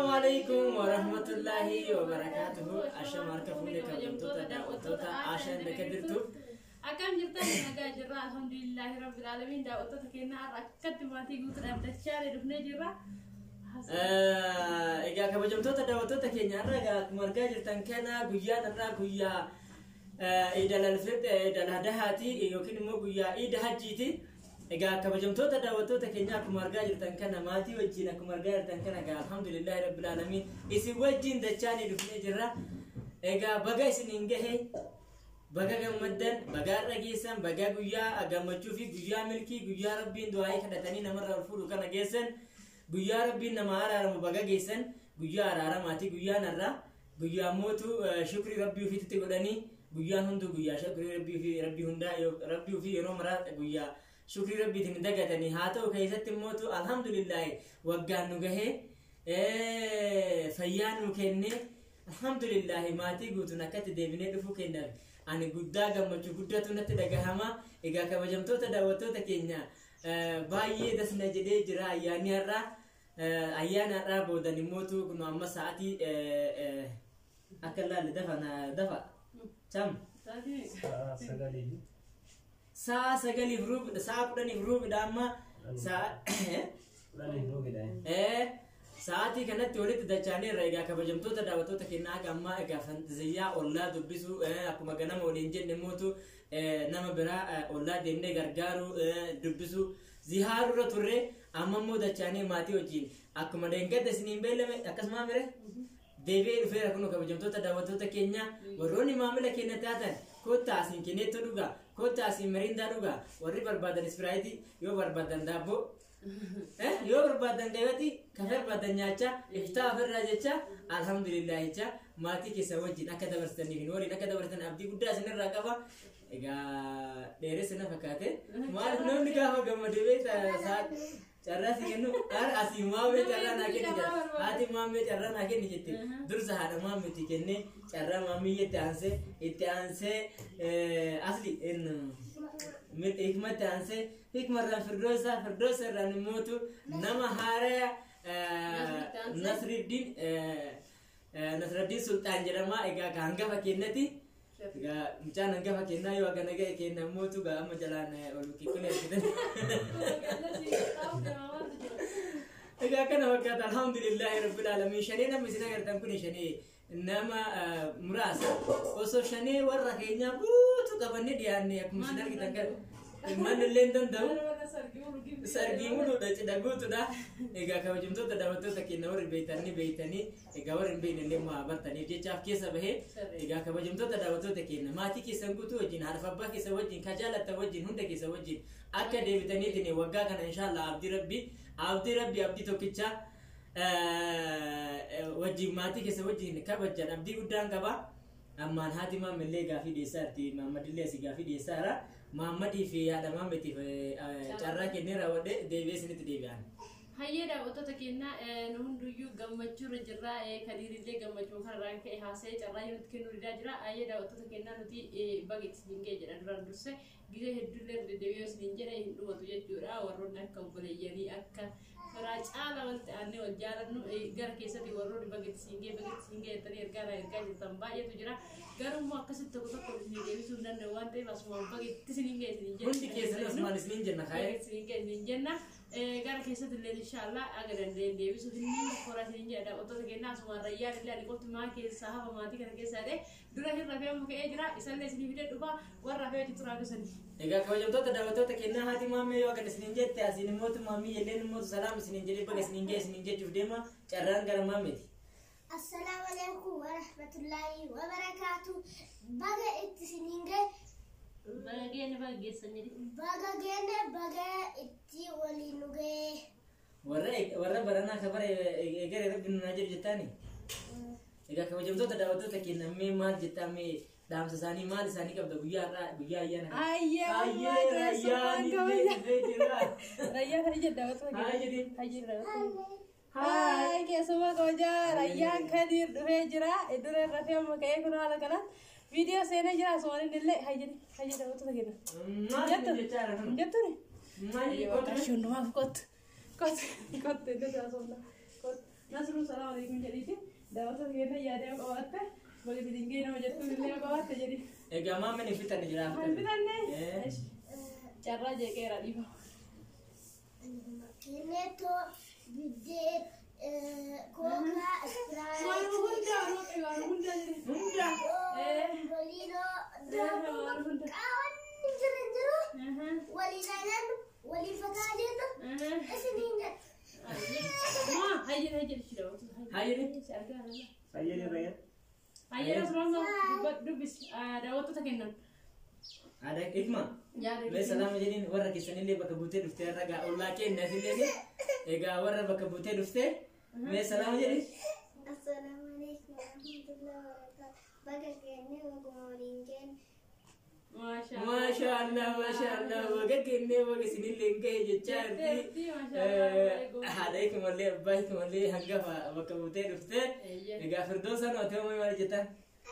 Alaikum warahmatullahi wabarakatuhu. Ashama harka fuudhee kabajamtoota daawwattoota Ashaan bakka jirtu. Akkam jirtan? Nagaa jirra, alhamdulillahi rabbil alamin. Daawwattoota keenya, har'a akkatti maatii guutuudhaan dachaaree dhufnee jirra. Egaa kabajamtoota daawwattoota keenya, har'a egaa akkuma argaa jirtan kana guyyaan har'aa guyyaa Iid al-Fitr, Iid al-Adahaati yookiin immoo guyyaa Iida Hajjiiti. Egaa kabajamtoota daawwattoota keenya, akkuma argaa jirtan kana maatii wajjin akkuma argaa jirtan kana egaa alhamdulillahi rabbil alamin isin wajjin dachaanii dhufnee jirra. Egaa baga isiniin gahe, baga gammaddan, baga har'a geessan, baga guyyaa gammachuu fi guyyaa milkii, guyyaa Rabbiin du'aayii kadhatanii namarraa ol fuudhu kana geessan, guyyaa Rabbiin nama araaramu baga geessan. Guyyaa araaramaati guyyaan har'aa, guyyaa mootu shukrii Rabbii ofiitti godhanii. Guyyaan hunduu guyyaa shukrii Rabbii ofii, Rabbii hundaa, Rabbii ofii yeroo maraa guyyaa shukrii Rabbiitiin hin dagatanii. Haa ta'u, keessatti mootu alhamdulillahi waggaan nu gahee, fayyaa nu kennee, alhamdulillahi maatii guutuun akkatti deebinee dhufuu kennaaf ani guddaa gammachuu guddatu natti dhagahama. Egaa kabajamtoota daawwattoota keenya, baay'ee dasna jedhee jira ayyaanni har'aa. Ayyaana har'aa boodan immootu kun amma sa'aatii akka laalle dafa na dafa cham. Sa'a 9. Sa'a 9f ruubidha, sa'a 10f ruubidha amma sa'a 10f ruubidha. Sa'aatii kanatti walitti dachaaneerra. Egaa kabajamtoota daawwattoota keenyaa, haga ammaa egaa fantaziyyaa ollaa dubbisuu, akkuma ganama waliin jenne mootu nama biraa ollaa deemnee gargaaruu, dubbisuu, zihaarurra turre. Amma immoo dachaanee maatii wajjin akkuma dheengadda isiniin beellame akkasuma mire deebi'ee dhufeera. Kun kabajamtoota daawwattoota keenya, warroonni maamila keenya taatan kottaa asiin kenneettoo dhugaa, kottaa asiin Mirindaa dhugaa, warri barbaadan Sprite, yoo barbaadan daabboo, yoo barbaadan gabatii kafe barbaadan nyaachaa, iftaa ofirraa jecha, alhamdulillah jecha maatii keessan wajjin akka dabarsitaniif nu waliin akka dabarsan abdii guddaa isinirraa qaba. Egaa dheeressa na fakkaate, maaliif namni gaafa gammade beektaa carraa si kennu. Har asii maammee carraa naa kenni jedha. Haati maammee carraa naa kenni jette. Dursa haadha maammeetti kennee, carraa maammiyyeetti aansee, itti aansee asli hikmatti aansee, hikmarraan Firdoosa, Firdoosa irraan immootu nama haaraya Nasriddin, Nasraddiin Sulxaan jedhama. Egaa ka hangafa kennati. Egaa mucaan hangafa kennaa yoo hagana ga'e kenna immootu gaa amma jalaan ol kikkulee argitan. Egaa kana fakkaata, alhamdulillahi rabbil alamin. Shanee namni isin agartan kun shanee nama muraasa. Osoo shanee warra keenyaa guutuu qabannee dhiyaanne, akkuma isin argitan kana manni illee hin danda'u. Sargii muluudha, cidha guutuudha. Egaa kabajamtoota daawwattoota keenya, warri beektan ni beektanii, egaa warri hin beekne illee maa bartaniif jechaaf keessa bahee. Egaa kabajamtoota daawwattoota keenya, maatii keessan guutuu wajjin, haadha abbaa keessan wajjin, ka jaalattan wajjin, hunda keessan wajjin akka deebitaniitiin waggaa kana inshallah abdii Rabbi, abdii Rabbi, abdii tokkicha wajjin maatii keessan wajjin kabajan abdii guddaan qaba. Ammaan haati maamillee gaafii dhiyeessaa jirti. Maammadillee asii gaafii dhiyeessaa jira. Maammadii fi haadha maammeetiif carraa kennee raawwadhee deebi'ee isinitti deebi'an. Hayyee daawwattoota keenya, nu hunduyyuu gammachuurra jirra. Kadiirillee gammachuu kanarraan ka'e haasa'ee carraa yoo nutti kennuu didaa jira. Hayyee daawwattoota keenyaa, nuti baga isiniin ga'e jedha. Duraan dursee gizee hedduullee deddeebi'ee isiniin jedhe hin dhumatu jechuudha. Warroonni akka obboleeyyanii, akka firaa caala walitti aannee wal jaalannu, gara keessatti warroonni baga isiniin ga'e, baga isiniin ga'e jettanii ergaa irraa ergaa jirtan baay'eetu jira. Garuu immoo akkasitti tokko tokko isinii deebisuu hin danda'u waan ta'eef asumaan baga itti isiniin ga'e isiniin jenna. Hundi keessan asumaan isiniin jenna kaa'ee. Baga isiniin ga'e isiniin jenna. Gara keessatti illee inshallah aga dandeenye deebisuuf hin koraa isiniin jedha. Daawwattoota keenyaa, asumaan Rayyaan illee ani qofti maa keessaa hafa maatii kana keessaa jedhee dura hin rafee, amma ka'ee jira. Isallee isinii fidee dhufa, warra rafee hojii turaa gasanii. Egaa kabajamtoota daawwattoota keenyaa, haati maammee yoo akkan isiniin jette, asiin immootu maammii illeen immootu salaam isiniin jedhee baga isiniin ga'e isiniin jechuuf deema. Carraan gara maammeeti. Assalaamu alaikum warahmatullahi wabarakaatu. Baga itti isiniin ga'e. Baga geenne, baga geessan jedhi. Baga geenne, baga itti waliin nu ga'e. Warra baranaa ka bara eegale Rabbi nu naa jedhu jettaani. Egaa kabajamtoota daawwattoota keenya, mee maal jettaa, mee dhaamsa isaanii maal isaanii qabda guyyaa har'aa, guyyaa ayyaana kana? Ayyee. Ayyee, Rayyaan illee dhufee jira. Rayyaan hayyee daawwattoota Haa jedhi. Hayyee daawwattoota. Haay, keessumaa kabajaa Rayyaan Kadiir dhufee jira. Dura irra rafee amma ka'ee kun haala kanaan viidiyoo seenee jira. Asumaan inni illee hayyee hayyee daawwattoota keenya. Maal Jettu? jechaa jira kun? Jettu? Maal Hayyee kottu? bakka hundumaaf kottu. Kottu kottu, iddoo taasifamna. Kottu. Nasruu salaamu alaikum jedhiiti. Daawwattoota keenya yaadee yoo qabaatte baga ittiin ga'e nama jettuun illee yoo qabaatte jedhi. Egaa maamni fitan jira. Kan fitanne carraa jeeqeera dhiifa. Kineto, biddeen, kookaa, Waan hundaa waan hundaa jedhi. Hunda. Boliinoo, Waan hunda. qaawwanni jiru hin jiru. Waliin ilaallu, waliin fataa jennu, isiniin jedha. Maa hayyee hayyee ishee daawwattoota. Hayyee. Argaa argaa. Fayyadee fayyad. Hayyee Nasruu dubbis daawwattoota kennan. Aadaa hikma. Yaada Mee salaama jedhiin warra keessanillee bakka buutee dhuftee irra gaa ollaa keenyatillee egaa warra bakka buutee dhuftee mee salaama jedhi. Assalaamu alaikum warahmatullahi wabarakatuh. Baga kennee baguma waliin jenne. Maasha Allah maasha Allah waga kennee waga isinillee hin gahe jechaa jirti. Haadha hikmallee abbaa hikmallee hangafa bakka buutee dhuftee egaa firdoosan otoo maal jettan?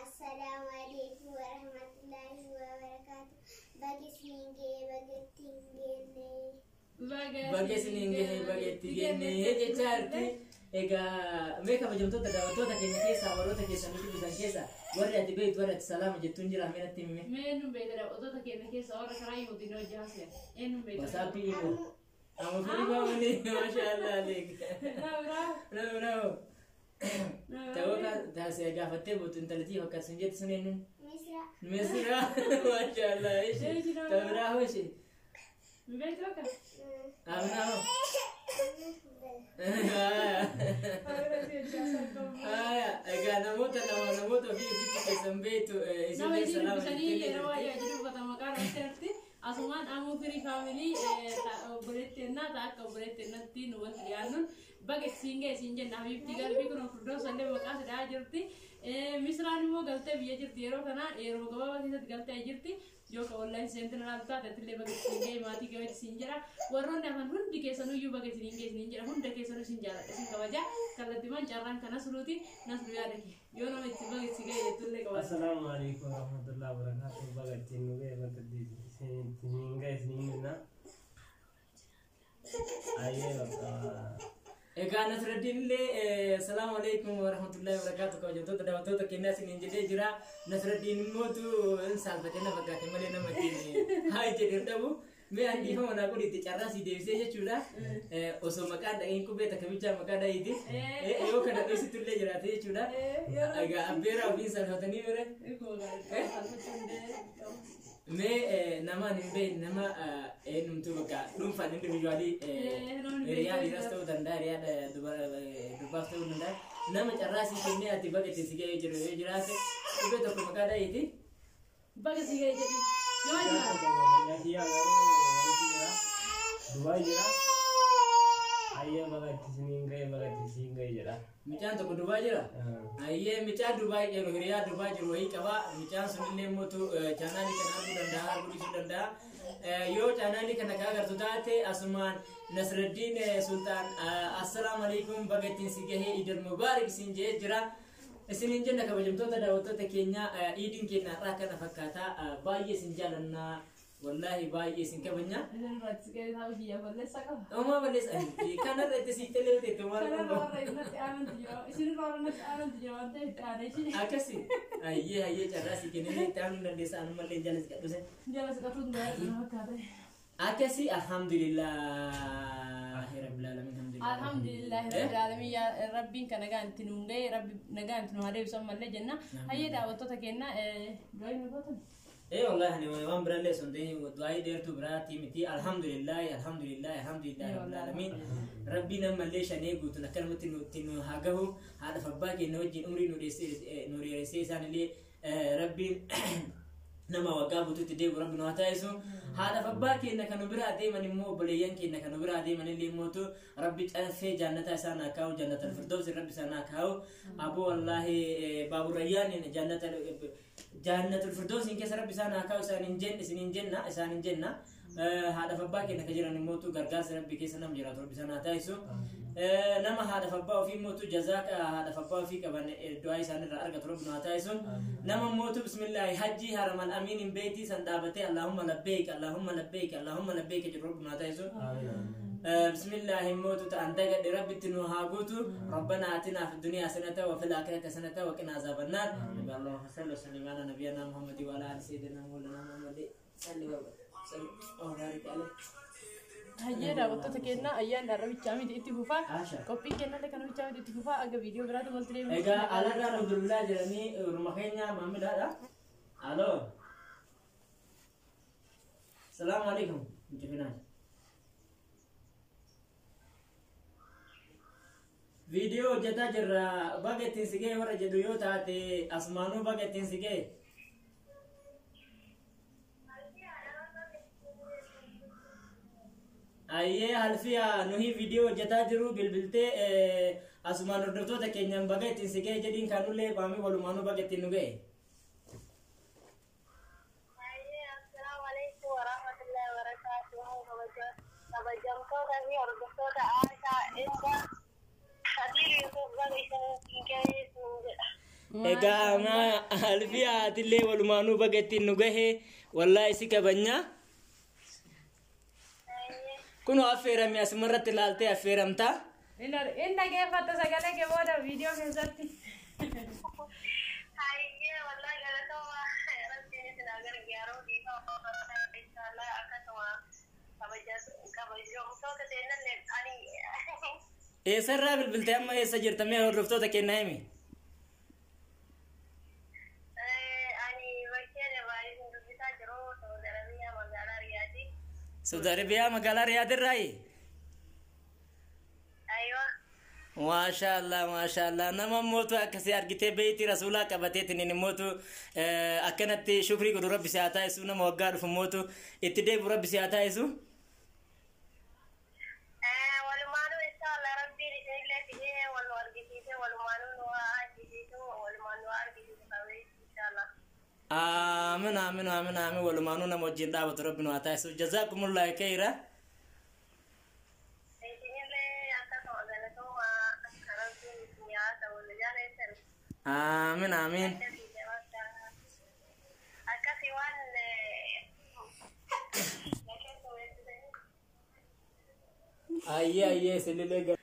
Assalaamu alaikum warahmatullahi wabarakatuh. Baga isiniin gahe baga ittiin geenne. Baga isiniin gahe baga itti geenne jechaa jirti. Egaa mee kabajamtoota daawwattoota keenya keessaa warroota keessan nuti dubbisan keessaa warri ati beektu warri ati salaama jettuun jira mee natti himi. Mee nu beekta daawwattoota keenya keessaa warra karaa himuutiin hojii haasa'e. Eenyu beekta? Wasaappii himu. Amma firii baamanii maasha Allah aleek. Nama Nama nama. biraa. Ta'uu taasise gaafattee bootu intalatii fakkaatu sun jettu sun eenyuun? Misra. Misira maasha Allah ishee. Ta'uu biraa hoo ishee. Nu beektu akka? Amna hoo. Egaa namoota lama namoota ofii ofiitti keessan beektu Nama isinillee isin salaama dubbisanii jettee yeroo baay'ee achi dubbata maqaan irratti asumaan ammoo firii faamilii obboleetti ennaa ta'a akka obboleetti ennatti nu walitti dhiyaannuun baga isiin ga'e isiin jenna habiibtii galbii kun firdoos illee maqaa sidhaa jirti. Misraan immoo galtee biyya jirti yeroo kana yeroo gabaabaa keessatti galtee jirti yoo ka wallahi seentina laal taate illee baga isiin ga'e maatii ga'e isiin jedha warroonni hafan hundi keessanuyyuu baga isiin ga'e isiin jedha hunda keessanuu isin jaaladha isin kabaja kallattiimaan carraan kan Nasruuti Nasru yaada kee yoo nama itti baga itti ga'e jettullee qabaata. Assalaamu alaikum warahmatullahi wabarakatuh. Baga ittiin nu ga'e bakka ittiin ga'e isiniin jenna. Ayyee bakka. Egaa Nasraddiin illee salaamu alaikum warahmatullahi wabarakatuh kabajamtoota daawwattoota keenyaa isiniin jedhee jira. Nasraddiin immootu hin saalfatee na fakkaate malee nama ittiin haa jedhee hin dhabu. Mee handiifama naa godhi itti carraa si deebisee jechuudha. Osoo maqaan dha'iin qubee takka bichaa maqaa dha'iiti. Yoo kana dhoositu illee jiraate jechuudha. Egaa abbeeraa ofiin saalfatanii bire. Mee namaan hin beekne nama eenyumtuu bakka dhuunfaan individually hiriyaa dhiiraas ta'uu danda'a hiriyaa durbaas ta'uu danda'a nama carraa sii kennee ati baga itti si ga'ee jiru yoo jiraate qubee tokko maqaa dha'iiti. Baga si ga'e jedhi yoo jiraate. Kiyyaa garuu wanti jira. Dubaay jira. Ayyee baga itti isiniin ga'e baga itti isiin ga'e jedha. Mucaan tokko Dubaay jira. Ayyee mucaa Dubaay jiru hiriyaa Dubaay jiru wayii qaba. Mucaan sunillee mootu chaanaalii kana arguu danda'a arguu dhiisuu danda'a. Yoo chaanaalii kana ka agartu taate asumaan Nasraddiin Sultaan assalaamu alaikum baga ittiin si gahee Idil Mubaarik isin jedhee jira. Isiniin jenna kabajamtoota daawwattoota keenya iidiin keenya har'aa kana fakkaata baay'ee isin jaalannaa wallaahi baay'ee isin kabajna. Isin irratti ga'e taa'u kiyya balleessaa qaba. Uumaa balleessa kanarra itti siitee leelteetti maal Kanarra warra irratti aanantu jira. Isin irra warra irratti aanantu jira waan ta'eef itti aanee ishee. Akkasi ayyee ayyee carraa si kennee itti aanuu dandeessa anumallee jala si qadhuse. Jala si qatuun gaariidha na fakkaata. Akkasi alhamdulillahi rabbil alamin alhamdulillah. Alhamdulillahi rabbil alamin yaa rabbiin kan nagaan itti nuun ga'e rabbi nagaan itti nu haa deebisu ammallee jenna. Hayyee daawwattoota keenya du'aa nu gootan. Wallahi ani waan birallee sun ta'in du'aa dheertuu biraatii miti alhamdulillahi alhamdulillahi alhamdulillahi rabbil alamin rabbiin ammallee shanee guutuun akkanumatti nutti nu haa gahu haadhaaf abbaa keenya wajjin umrii nu dheeressee isaanillee rabbiin nama waggaa guutuutti deebi'u rabbi nu haa taasisu haadhaaf abbaa keenya kan nu biraa deeman immoo obboleeyyan keenya kan nu biraa deeman illee immootu rabbi caffee jannata isaan haa kaa'u jannatal firdausi rabbi isaan haa kaa'u aboo wallaahi baaburrayyaan jannata jannatul firdausiin keessa rabbi isaan haa kaa'u isaan hin jenna isaan hin jenna haadhaaf abbaa keenya kan jiran immootu gargaarsa rabbi keessa nama jiraatu rabbi isaan haa taasisu nama haadhaaf abbaa ofii immootu jazaa haadhaaf abbaa ofii qaban du'aa isaanirraa argatu rabbi nu haa taasisu nama immootu bismillaahi hajjii haramal amiin hin beetii san dhaabatee allahumma labbeek allahumma labbeek allahumma labbeek jedhu rabbi nu haa taasisu. Bismillaahi mootu ta'an dagadhe rabbitti nu haa guutu. Rabbana atinaa fi duniyaa hasanata wa fil aakhirati hasanata wa qinaa azaabannaar. Allahumma salli wa sallim ala nabiyyina Muhammadin wa ala ali sayyidina mawlana Muhammadin. Salli wa sallim wa barik alayhi. Hayyee daawwattoota keenyaa ayyaanni har'a bichaa miti itti fufaa. Asha. Qophiin keenyallee kana bichaa miti itti fufaa aga viidiyoo biraatti walitti deemnu. Egaa alarraa nu bilbilaa jiranii ruma keenya maamilaadha. Aloo. Salaamu alaikum. Injifinaa. Viidiyoo hojjetaa jirra baga ittiin si ga'e warra jedhu yoo taate asumaanuu baga ittiin si ga'e. Ayyee halfiyaa nuhi viidiyoo hojjetaa jiru bilbiltee asumaan hordoftoota keenyaan baga ittiin si ga'e jedhiin kaanullee qaamii walumaanuu baga ittiin nu ga'e. Assalaamu alaikum warahmatullahi wabarakatuh. Kabajamtoota fi hordoftoota Aashaa Inda Kadir Yusuf baga isin ga'e isin jedha. Egaa amma halfiyaa atillee walumaanuu baga ittiin nu gahe wallaahi si kabajna. Kunoo affeerami asumarratti ilaaltee affeeramta. Inni dhageeffatta sagalee kee booda viidiyoo keessatti. Hayyee wallahi galatooma rabbiin isin haa gargaaru dhiifama inshallah akkasuma kabajamtoota teennallee ani Eessarraa bilbiltee amma eessa jirta mee hordoftoota keenyaa himi? Ani bakkeen baay'ee isin dubbisaa jiru Saudi Arabiyaa magaalaa Riyaadii. Saudi Arabiyaa magaalaa Riyaadirraayi? Aywa. Maashaallah maashaallah nama mootu akkasii argitee beeyti rasuulaa qabateetiin mootu akkanatti shukrii godhu rabbi si haa taasisu nama waggaa dhufu mootu itti deebi'u rabbi si haa taasisu. Walumaanuu inshallah rabbiin isinillee fidee wal nu argisiise walumaanuu nu haa argisiisu walumaan nu haa argisiisu qabee inshallah. Aamin aamin aamin aamin walumaanuu nama wajjin dhaabatu rabbi nu haa taasisu jazaakumullahu khayra. Isinillee akkasuma galatooma rabbiin isin haa ta'u nu jaallattan. Aamin aamin. Akkasii waan na keessa weessisanii. Ayyee ayyee isinillee.